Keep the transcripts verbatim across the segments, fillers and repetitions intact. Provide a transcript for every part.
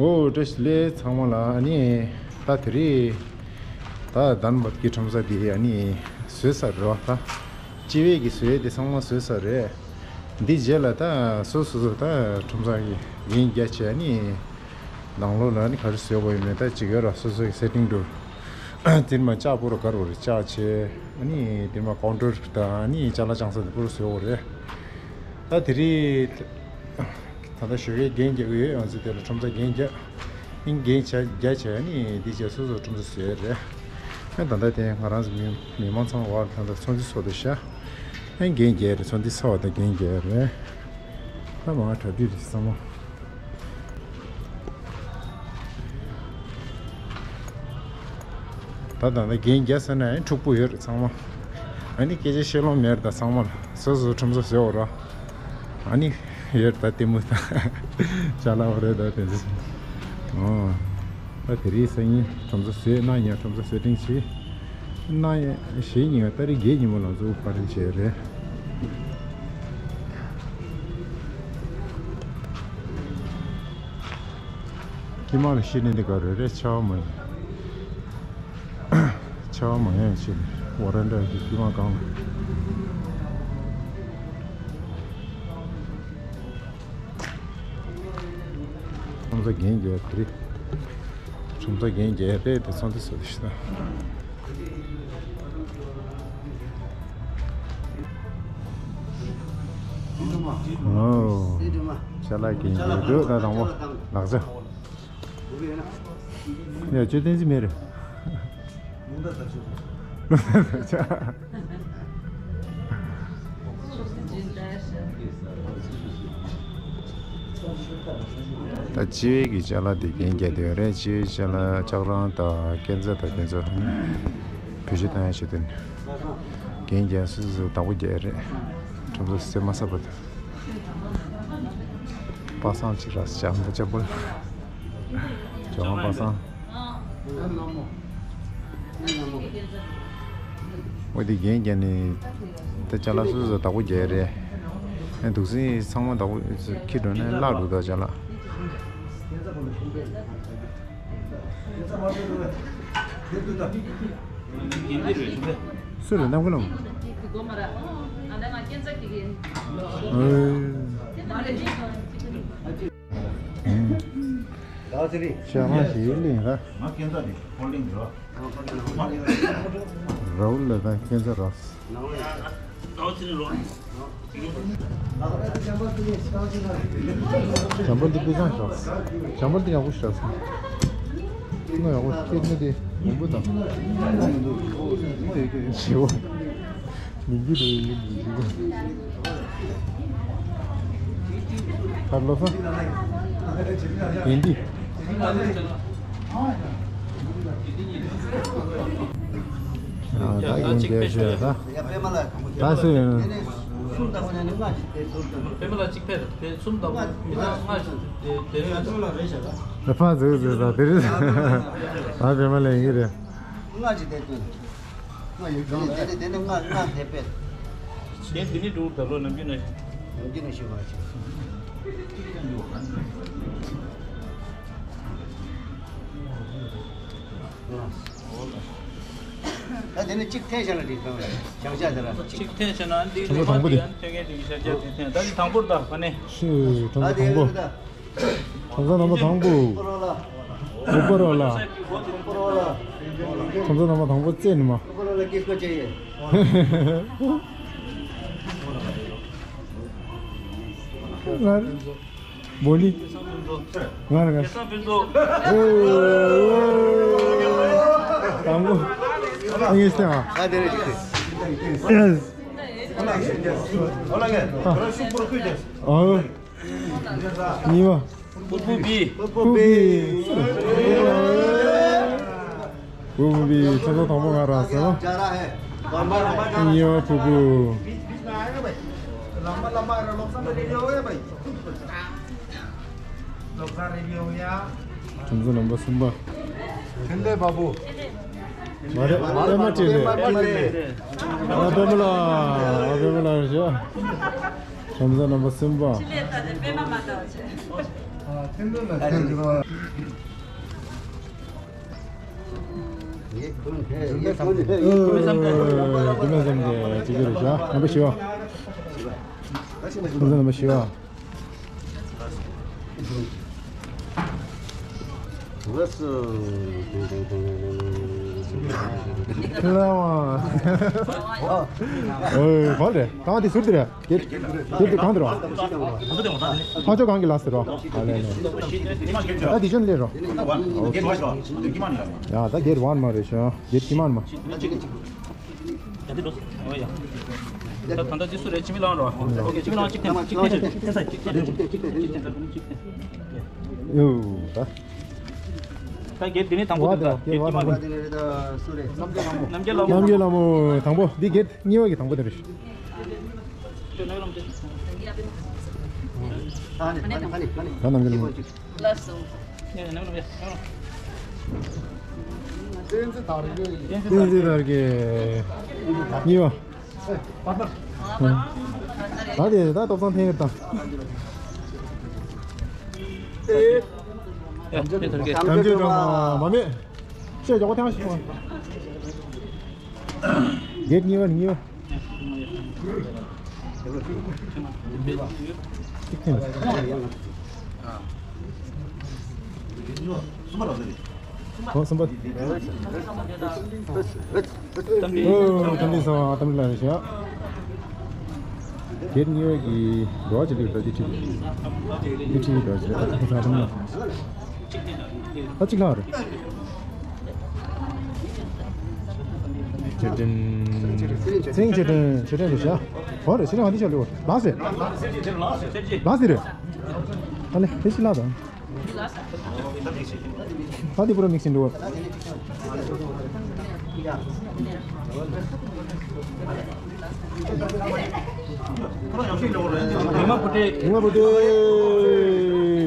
ཨོ་བཀྲ་ཤིས་བདེ་ལེགས་ཚང་མ་ལ། ཨ་ནི་ད་དེ་རིང་ད་དཱན་བརྡ་གི་ཁྲོམ་ས་དེ་ཨ་ནི་བཟོས་ཚར་རེད་བ། ད་སྤྱི་པའི་གི་བཟོས་དེ་ཚང་མ་བཟོས་ཚར་རེད། འདི་རྗེས་ལ་ད་སོ་སོ་སོ་ད་ཁྲོམ་ས་གི་འགན་རྒྱག་བྱས། ཨ་ནི་ནང་ལོགས་ལ་ཨ་ནི་ག་རེ་བཟོས་དགོས་ཡོད་མེད་ད་ཅིག་ཡོད་ར། སོ་སོ་གི་སེ་ཊིང་འགྲོ། དེར་མ་ལྕགས་པོ་ར་ག་རེ་རེད་ལྕགས་བྱས། ཨ་ནི་དེར་མ་ཀའུན་ཊར་དང་ཨ་ནི་ཅ་ལག་བཅང་ས་དེ་པོ་ར་བཟོས་དགོས་རེད། ད་དེ་རིང་ད་ལྟ་ཞོགས་ཀའི་འགན་རྒྱག་གི་ཡོད། ང་ཚོ་དེ་ལ་ཁྲོམ་ས་འགན་རྒྱག་ཨིན་འགན་བྱ་རྒྱག་བྱས། ཨ་ནི་འདི་བྱས་སོ་སོ་ཁྲོམ་ས་བཟོས་རེད། ཨ་ད་ལྟ་དེ་ང་རང་ཚོ་མི་མི་མང་ཚང་མ་བར་ད་ལྟ་ཚོན་རྩི་བཟོ་དེ་ཤ། ཨ་འགན་རྒྱག་རེད། ཚོན་རྩི་ཚར་བ་དང་འགན་རྒྱག་རེད། ད་མ་གྲ་སྒྲིག་རེད་ཚང་མ། ད་ད་ལྟ་འགན་རྒྱག་ཟེར་ན་ཡང་འཁྲུག་པོ་ཡོད་རེད་ཚང་མ། ཨ་ནི་སྐད་ཆ་བཤད་ལོང་མེད་རེད། ད་ཚང་མ་ལ་སོ་སོ་ཁྲོམ་ས་བཟོས་འོ་ར། ཨ་ནི་ཡོད་ད་ལྟད་མོ་ད་ཅ་ལག་འོ་རེད་ད་དེ་ཚོ། ཨོ། ད་དེ་རིང་སང་ཉིན་ཁྲོམ་ས་བཟོས། གནངས་ཉིན་ཁྲོམ་ས་བཟོ་སྟངས་བྱས། གནངས་ཉིན་གཞེས་ཉིན་ཏ་རིག་བརྒྱད་ཉིན་མོ་ལ་ཚོ་ཕར་འཕྲིན་བྱས་རེད། ཁྱི་མ་ལ་ཤི་ནི་འདི་ག་རེ་རེད། ཆ་བ་མ་ཡིན། ཆ་བ་མ་ཡིན་ཤི་ནི་ཝ་རན་ཌ་གི་ཁྱི་མ་གང་ལ། ཁྲོམ་ས་རྒན་རྒྱལ་དེ་རེད། ཁྲོམ་ས་རྒན་རྒྱལ་དེ་དེ་ཚོ་འདི་ཚོ་དེ་ཤི་ད། ཨོ། ཅ་ལག་རྒན་རྒྱལ་འདུག་ད་དང་པོ་ལག་ཆ། ཡ་ཅོ་བསྟན་འཛིན་མེད་རེད། ད་སྤྱི་པའི་གི་ཅ་ལག་དེ་རྒྱན་རྒྱག་བསྡད་ཡོད་རེད། སྤྱི་པའི་ཅ་ལག་ལྕགས་རོང་དང་སྐས་འཛེག་དང་དེ་ཚོ་བེད་སྤྱོད་བཏང་ཡ་བྱེད་དོན་རྒྱན་རྒྱག་སོ་སོ་སོ་བདག་པོ་རྒྱག་ཡ་རེད། ཁྲོམ་ཚོ་སེ་མ་ས་པ་དང་། པ་སངས་ཅིག་ར་ཅང་པོ་ཅང་པོ། ཅང་པ་སངས། འོ་དེ་རྒྱན་རྒྱག་ནི་ད་ཅ་ལག་སོ་སོ་བདག་པོ་རྒྱག་རེད། ཨ་འདུག་སེ་ཚང་མ་བདག་པོ་ཁྱེར་འགྲོ་ནས་བརླག་འགྲོ་ད་ཅ་ལག་སུ་རེད་གནང་གི་ལ། ཨེ། ཞག་མ་ཞིག་གླིང་ར། རའུ་ལ་དང་ཁྱེད་ཚོ་ར། བྱམས་པ་འདི་སྤུས་གཙང་ཞོག་བྱམས་པ་འདི་ཡག་པོ་ཞིག་རག་སོང་། ང་ཡག་པོ་སྐྱེས་ནི་དེ་མང་པོ་དང་། ཞེ་བོ། མི་འགྱུར་རེ་ཡིན་མི་འགྱུར། ཁར་ལོ་ས། ཡིན་འདི། ད་ཡིན་རྒྱལ་ཤོད་ད། ད་སུ་ཡིན། པད་མ་ལ་གཅིག་ཕེབས་པད་གསུམ་དང་པོ་མི་ཚང་ལྔ་ཞིག་དེ་དེ་ཡོད། ད་ཕ་ཟེར་ཟེར་ད་དེ་རེད། ད་པད་མ་ལ་ཡིན་གྱི་རེད། ལྔ་ཞིག་དེ་དོན། ལྔ་ཡོད་ཀྱང་དེ་ནི་དེ་ནི་ལྔ་ལྔ་དེ་པད། དེ་དེ་ནི་འགྲོ་ད་ལོ་ནམ་རྒྱུན་ན་ཞིག་ནམ་རྒྱུན་ན་ཞིག་མ་ཞིག་ད་དེ་ནི་གཅིག་འཐེན་བཞག་ན་འགྲིག་གང་ལ་བྱང་ཤ་དེ་ལ་གཅིག་འཐེན་བྱས་ན་འདི་ཁྲོམ་ཚོ་དང་པོ་དེ། ཡང་འཐེན་མཁན་དེ་གི་ཤ་རྒྱག་དེ་འཐེན་ད་འདི་དང་པོར་ད་ག་ནས། ཤི་ཁྲོམ་ཚོ་དང་པོ། ཁྲོམ་ཚོ་ནམ་པར་དང་པོ། ཨོ་པ་རོ་ལ། ཁྲོམ་ཚོ་ནམ་པར་དང་པོ་རྩེ་ནི་མ། ང་། བོ་ལི། ང་ར་ང་། ཨེ། དང་པོ། ཨ་ངས་ཟེར་ཨ། ཨ། གཉིས་པ། ཕུར་བུ་བི། ཕུར་བུ་བི། ཕུར་བུ་བི་ཚོགས་གཙོ་དང་པོ་ང་རང་ཟེར་ལ། གཉིས་པ་ཕུར་བུ། ཁྲོམ་ཚོ་ནམ་པར་གསུམ་པ། ཕྲིན་ལས་བ་བུ། མ་རེད། པད་མ་བྲིས་རེད། ཨ་པད་མ་ལགས། ཨ་པད་མ་ལགས་རེད་ཤག་ཁྲོམ་ཚོ་ནམ་པར་གསུམ་པ། ཕྲིན་ལས་ད་ནི་པད་མ་མ་ལྟ་བ་བྱས། ཨ་རེ། ཨོ། དེ་མིན་ཙམ་གྱི་ཅིག་རེད་ཤག་རྣམ་པ་བཞི་བ། རྣམ་པ་བཞི་བ། ལ་བ། ཨོ། ག་རེ། གང་དེ་ཟུར་དེ་རེད། དེ་དེ་གང་དེ་རོ། ཕ་ཆོ་གང་གི་ལ་ཟེར་རོ། ཨ་ལེ་ལེ། ད་དེ་ཆོ་ལེ་རོ། ཡ་ད་གེར་ཝན་མ་རེད་ཤག་གེར་ཀི་མན་མ། ད་ད་ལྟ་ཅི་སུ་རེད། ཆི་མི་ལང་རོ། ཨོ་ཁེ། ཆི་མི་ལང་གཅིག་འཐེན། གཅིག་འཐེན། གཅིག་འཐེན། གཅིག་འཐེན། གཅིག་འཐེན། ཡོ། ད། ད་གེར་འདི་ནི་དང་པོ་དེ། ད་གེར་ཀི་མན་མ། རྣམ་རྒྱལ་ལྷ་མོ། རྣམ་རྒྱལ་ལྷ་མོ་དང་པོ། འདི་གེར་གཉིས་པ་གི་དང་པོ་དེ་རེད། ད་རྣམ་རྒྱལ་ལྷ་མོ། ལགས་སོ། བསྟན་འཛིན་དར་རྒྱས། གཉིས་པ། ད་དེ་ད་ཏོག་ཙམ་འཐེན་ཡོད་དང་། ཨེ། དམ་ཆོས་སྒྲོལ་མ་མ་མེད། ཤེས་ཡག་པོ་ཐང་ཞིག་སོང་། གེར་གཉིས་པ་ནི་གཉིས་པ། ཨོ་གསུམ་པ། ཨོ་དམ་ལྷ་ས་དམ་ལྷ་ལ་བཞག་གེར་གཉིས་པ་གི་འགྲོ་བ་ཅི་ལུས་ད་འདི་ཁྲིད། འདི་ཁྲིད་འགྲོ་བ་ཅི་ལུས་ད་འདི་ཁྲིད། ད་གཅིག་ལྷག་རེད། ཆེ་ཏྲེན། ཚེ་རིང་ཆེ་ཏྲེན། ཆེ་ཏྲེན་རེད་ཤག་འོ་རེད། ཆེ་ཏྲེན་ཧ་འདི་ཆ་ལུས་བ་ལགས་སེ། ལགས་སེ་རེད། ཨ་ལེ་དེ་ཅི་ལ་དང་། ད་འདི་པུ་ར་མིག་སིན་འགྲོ། ཉི་མ་བུ་ཏྲེ། ཉི་མ་བུ་ཏྲེ།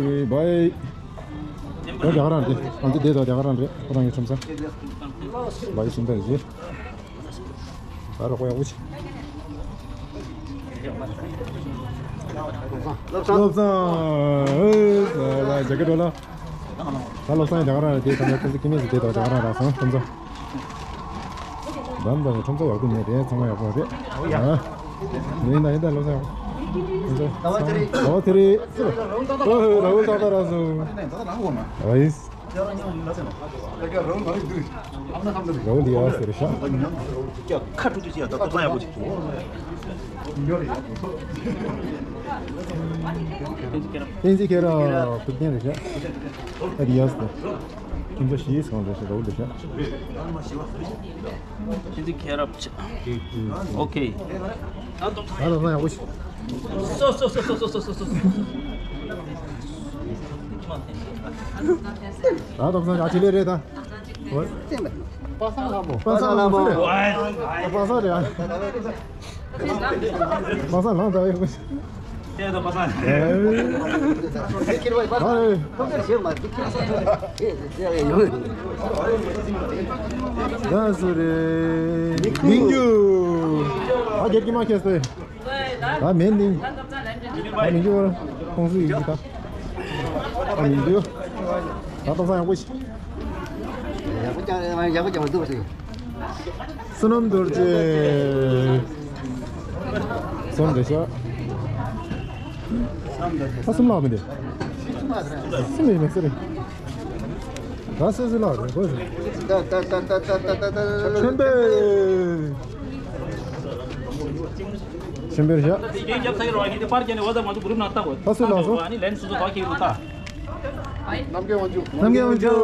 བའི་བའི། ད་རྒྱ་གར་རང་རེད། ཨ་འདི་བསྡད་དང་རྒྱ་གར་རང་རེད། ཁོ་རང་གི་ཁྲོམ་ས། བའི་སུམ་ད་རེད། ད་རོགས་ཡག་པོ་བྱེད། བློ་བཟང་། བློ་བཟང་། ཨེ། ལ་ཇ་ཀེ་ཏོ་ལ། ད་བློ་བཟང་རྒྱ་གར་རང་རེད། དེ་ཁྲོམ་ས་ཁོང་ཚོ་སྐྱེ་དམན་ཞིག་དེ་དང་རྒྱ་གར་རང་རང་སོང་ཁྲོམ་ས། འདམ་དང་ཁྲོམ་ས་ཡག་པོ་མེད་རེད། ཚང་མ་ཡག་པོ་རེད། ཨ། ཡིན་ད་ཡིན་ད་བློ་བཟང་ཡག་པོ། ཁྲོམ་ས། ཨོ་དེ་རེད། ཨོ་ར་ཧུལ་ཏག་ཏག་ར་སོང་། ཨ་ཡིས། རང་རང་རིགས་འདུས། རང་འདི་ཡག་ཟེར་ཤག་ཁ་ཐུག་ཅིག་ཡ་ད་ཏོག་ཙམ་ཡག་པོ་ཅིག་བྱུང་། བསྟན་འཛིན་ཁྱེད་རང་ཕུགས་རྒྱང་རེད་ཤག་ཨ་འདི་ཡག་ཟེར། ཁྱིམ་ཚང་བཞི་ཡིས་གང་རེད་ཤག་ར་བུ་འདི་ཤག་བསྟན་འཛིན་ཁྱེད་རང་ཕྱ། ཨོ་ཁེ། ད་ཏོག་ཙམ་ཡག་པོ་ཞིག་སོ་སོ་སོ་སོ། ད་ཏོག་ཙམ་ཡག་ཅིག་ལས་རེད་ད། པ་སངས་ལྷ་མོ། པ་སངས་ལྷ་མོ། པ་སངས་རེད། པ་སངས་ལངས་ད་ཡོད། ཨེ། ཨ་རེད། ད་སུ་རེད། མིང་རྒྱུ། ཨ་སྒེར་གྱི་མ་ཁྱེར་སོང་། ད་མེད་འདི། ད་མི་འགྱུར་ཁོང་ཚོ་ཡིན་གྱི་ད། ད་མི་འགྱུར། ད་ཏོག་ཙམ་ཡག་པོ་ཞིག་ཡག་པོ་ཀྱང་ཡག་པོ་ཀྱང་འདུག་ཟེར། བསོད་ནམས་རྡོ་རྗེ། གསུམ་རེད་ཤག་ཨ་གསུམ་ལྷག་མི་འདུག་གསུམ་ཡིན་མི་སྲིད་རེད། ད་སོ་སོ་ལ་རེ་དགོས་རེད། ད་ད་ད་ད་ད་ད་ད། ཆོན་པོ། ཆོན་པོ་རེད་ཤག་རྒྱན་རྒྱབ་ས་ཡོད་རེད་བ། ཡིན་དེ་པར་རྒྱན་ནས་འོ་ད་ང་ཚོ་གུ་རུབ་ནང་བཏང་དགོས། ད་སུ་ལ་སོ། ཨ་ནི་ལན་སོ་སོ་ག་ཁེལ་འདུག་ད། རྣམ་རྒྱལ་དབང་ཕྱུག་རྣམ་རྒྱལ་དབང་ཕྱུག་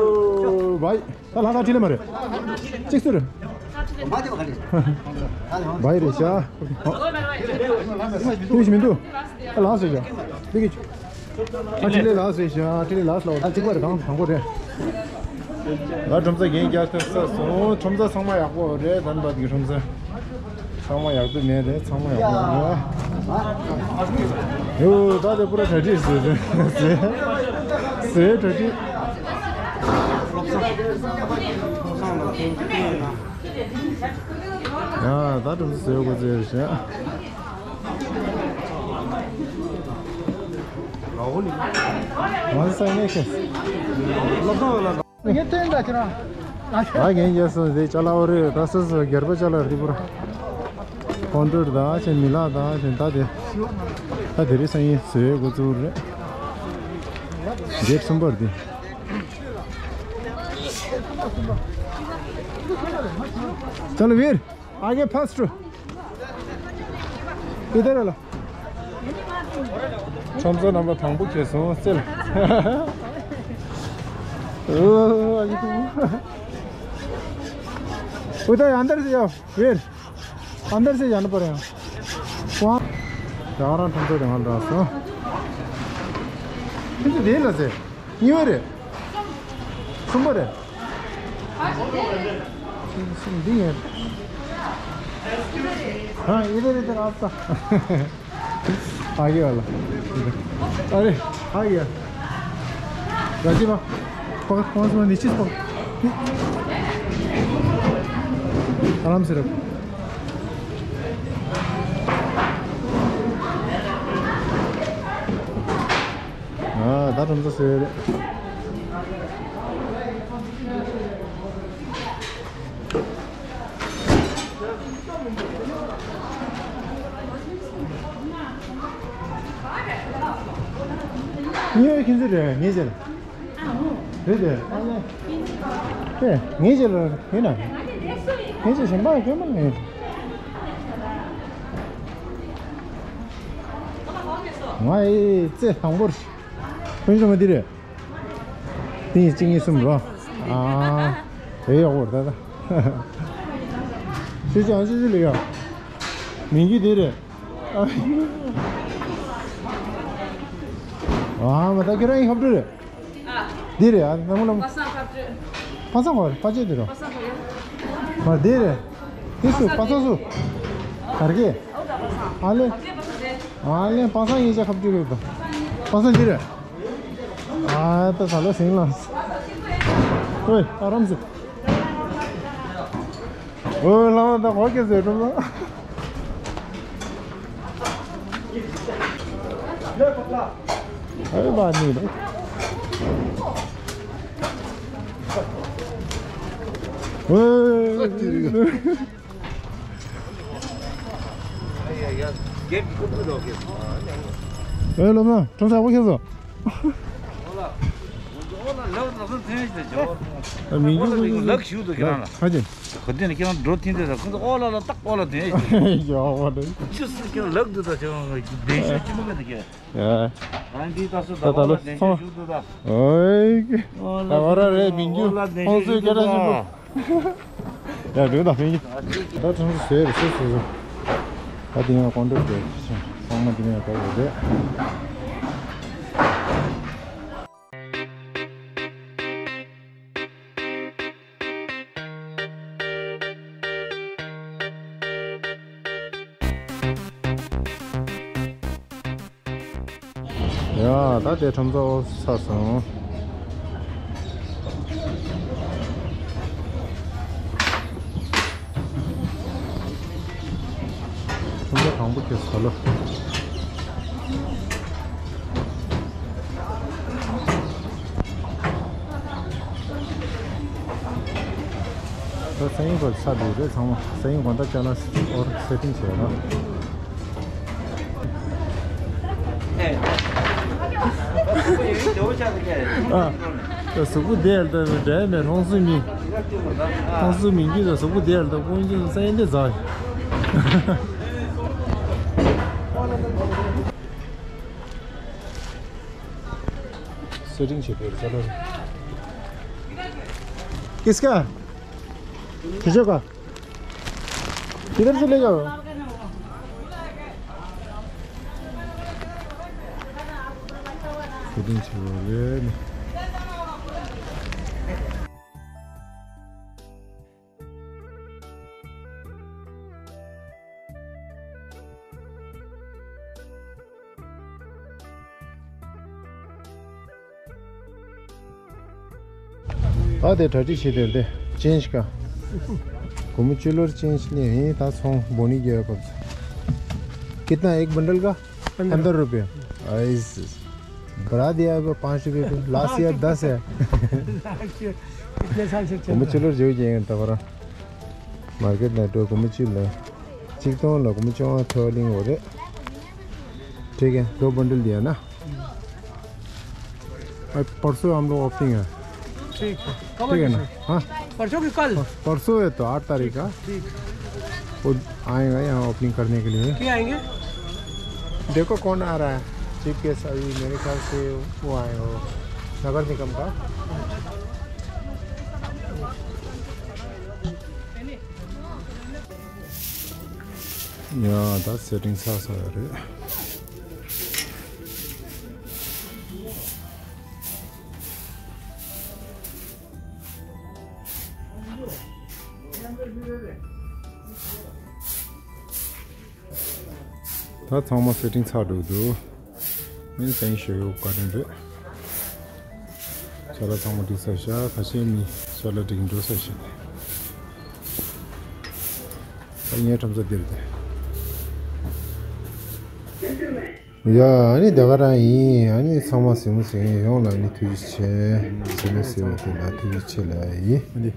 བའི། ད་ལྷ་ས་ཁྲིད་ལེ་མ་རེད། གཅིག་སུ་རེད། བའི་རེད་ཤག་ཏུས་མི་འདུག་ཨ་ལགས་སོ་ཡ། འདི་གི། ཨ་ཁྲིད་ལེ་ལགས་སོ་ཡ། ཁྲིད་ལེ་ལགས་སོ། ཨ་གཅིག་པ་རེད། གང་དང་པོ་རེད། ད་ཁྲོམ་ས་རྒྱན་རྒྱག་ཐུབ་ས་སོང་། ཁྲོམ་ས་ཚང་མ་ཡག་པོ་རེད། ད་ནི་བར་གྱི་ཁྲོམ་ས་ཚང་མ་ཡག་པོ་མེད་རེད། ཚང་མ་ཡག་པོ་རེད། ཡོ་ད་དེ་པུ་ར་གྲ་སྒྲིག་ཟེར་ཟེར་ཟེར་གྲ་སྒྲིག་ཡ་ད་ཁྲོམ་ས་ཟེར་གོ་ཟེར་བྱས། ང་ཚོ་ས་གནས་ཁེ། ངས་ཐོན་ད་ཁྱེད་རང་། ཨ་རྒན་རྒྱལ་སོང་དེ་ཅ་ལག་འོ་རེད། ད་སོ་སོ་སྒེར་པ་ཅ་ལག་རེད་པ། ཀོན་ཀྲིཊ་དང་ཆེ་མི་ལག་དང་ཆེ་ད་དེ། ད་དེ་རིང་སང་ཉིན་བཟོས་འགོ་བཙུགས་རེད། བརྒྱད་གསུམ་པར་དེ། चलो वीर, आगे फास्ट। इधर वाला। ཁྲོམ་ཚོ་རྣམ་པ་དང་པོ་ཁེལ་སོང་། རྩེ་ལ། ओ, अभी तो उधर अंदर से जाओ वीर। अंदर से जाना पड़ेगा। वहाँ ཡང་རང་ཁྲོམ་ཚོ་དེ་ང་འདྲ་སོང་། ཁྱེད་ཚོ་དེ་ལ་ཟེར། གཉིས་པ་རེད། གསུམ་པ་རེད། འདི་ཡིན། हाँ, इधर, इधर, आपका। आगे वाला। अरे, आ गया। राजीव, पकड़, पाँच मिनट नीचे से पकड़। आराम से रख। ཨ། ད་ཁྲོམ་ཚོ་བཟོས་རེད། ཉེ་བའི་ཁྱེད་ཚོ་རེད། ངེད་ཅག་ལ། རེད་དེ། ཨ་ལེ། ཨེ། ངེད་ཅག་ལ་ཡིན་ན། ངེད་ཅག་གཞན་པ་སྐྱོན་མ་ངེད། ང་ཨེ་རྩེ་དང་པོར། ཁོང་ཚོ་མ་འདི་རེད། དེ་ཡིན་གཅིག་གཉིས་གསུམ་རོ། ཨ། དེ་ཡག་པོ་རེད་ད། ཤེས་ཀྱང་ཤེས་ཀྱི་ལས་ཡག་མིང་རྒྱུ་དེ་རེད། ཨ་མ་ད་ཁྱེད་རང་ཡིན་ཁབ་ཏུ་རེད། འདི་རེད། ཨ་ནང་ལ་པ་སངས་ཁ་བྲལ། པ་སངས་ཁ་བྲལ། པ་ཅེ་འདི་རོ། པ་སངས་ཁ་བྲལ། མ་འདི་རེད། འདི་སུ། པ་སངས་སུ། གར་གེ། ཨ་ལེ། ཨ་ལེ་པ་སངས་ཡིན་ཅག་ཁབ་ཅིག་རེད་དོ། པ་སངས་འདི་རེད། ཨ་ད་ད་ལོ་སིང་ལ། ཨོའི་ཨ་རམ་སུ། ཨོའི་ལ་མ་ད་གོ་ཀེ་ཟེར་ཏོ། ཨོའི་བ་ནི་རེད། ཨོའི། ཨོའི་ལོ་མ་ཁྲོམ་ས་གོ་ཀེ་ཟོ། མི་འགྱུར་ལག་ཞུ་འདུག་ཁྱེད་རང་ལ། ཧ་ཅང་། ཁོ་དེ་ནས་ཁྱེད་རང་འགྲོ་ཐེངས་དེ་དང་ཁོ་ཚོ་ཨོ་ལ་ལ་ཏག་ཨོ་ལ་དེ། ཡོ་བ་དེ། ཅི་སྲིད་ཁྱེད་རང་ལག་འདུག་ད་ཁྱེད་རང་གདན་ཞུ་ཅི་མ་གི་འདུག་ཁྱེད། ཡ། རང་འདི་ད་སུ་ད་ད་ད་ཨོ་ལ་ལ་གདན་ཞུ་ཚང་ཞུ་འདུག་ད། ཨོའི། ཨོ་ལ་ད་བ་ར་རེད་མི་འགྱུར་ཨོ་ལ་གདན་ཁོང་ཞུ་ཚོའི་ཞུ་སྐད་འདུག་གྲགས་ད། ཞུ་འདུག་ཡ་འགྲོ་ད་ཕན་གྱི། ད་ཁྲོམ་ཚོ་ཟེར་སོ་སོ་སོ། ད་དེ་ཡང་ཀོན་ཀྲིཊ་རེད། ཚང་མ་དེ་ཡང་ག་རེ་རེད། ཡ། ད་དེ་ཁྲོམ་ཚོ་ཚར་སོང་། ཁྲོམ་ཚོ་དང་པོ་ཁེལ་སོང་ལོ། ད་སང་ཉིན་བར་ཆ་འདུག་རེད་ཚང་མ། སང་ཉིན་དགོང་དག་ཅ་ལག་ཨོར་སེ་ཊིང་བྱས་ན། ཨ། ད་གཟུགས་པོ་བདེ་ཡར་ད་འདྲ་མེད་ཧོང་སུ་མི། ཧོང་སུ་མི་འགྱུར་ད་གཟུགས་པོ་བདེ་ཡར་ད་ཀུན་གྱི་སེང་འདི་ཛ། सेटिंग से फिर चलो। किसका? किसी का? किधर से ले जाओ? सेटिंग से ले। ཨ་དེ་གྲ་སྒྲིག་བྱེད་དེར་དེ་ཅེན་ཇི་ཀ། སྒོར་མོ་བཅུ་ལོར་ཅེན་ཇི་ནི་ཡིན་ད་ཚོང་བོ་ནི་རྒྱལ་བབ། कितना एक बंडल का? पन्द्रह रुपये। आइस। बढ़ा दिया है वो पाँच रुपये को, लास्ट ईयर दस है। इतने साल से चल रहा है। गोमचुलर जो ये तबरा मार्केट ना तो गोमचुल है। चिकटों ला गोमचुआ थोलिंग हो रहे। ठीक है, दो बंडल दिया ना। भाई, परसों हम लोग ओपनिंग है। ठीक है। कब ठीक है ना? हाँ। परसों की कल? परसों है तो आठ तारीख का। ठीक। वो आएगा यहाँ ओपनिंग करने के लिए। क्या आएंगे? देखो कौन आ रहा है चीफ गेस्ट। अभी मेरे ख्याल से वो आए हो नगर निगम का। ཡ་ད་སེ་ཊིང་ས་ས་ཡོད་རེད། ད་ཚང་མ་སེ་ཊིང་ཚར་འགྲོ་འདུག་མིན་སེང་ཞོ་ཡོ་བཀའ་དྲིན་རེད། ཅ་ལག་ཚང་མ་འགྲིག་ས་ཤག་ཁ་ཤས་མི་ཅ་ལག་འགྲིག་འགྲོ་ས་ཞིག་ད་ངའི་ཁྲོམ་ས་འདིར་དེ། ཡ་ཨ་ནི་ད་ག་རང་ཡིན། ཨ་ནི་ཚང་མ་གཟིགས་མོ་གཟིགས་མཁན་ཡོངས་ལ་ཨ་ནི་ཐུགས་རྗེ་ཆེ། གཟིགས་མོ་གཟིགས་པ་དེ་ལ་ཐུགས་རྗེ་ཆེ་ལ་ཡིན།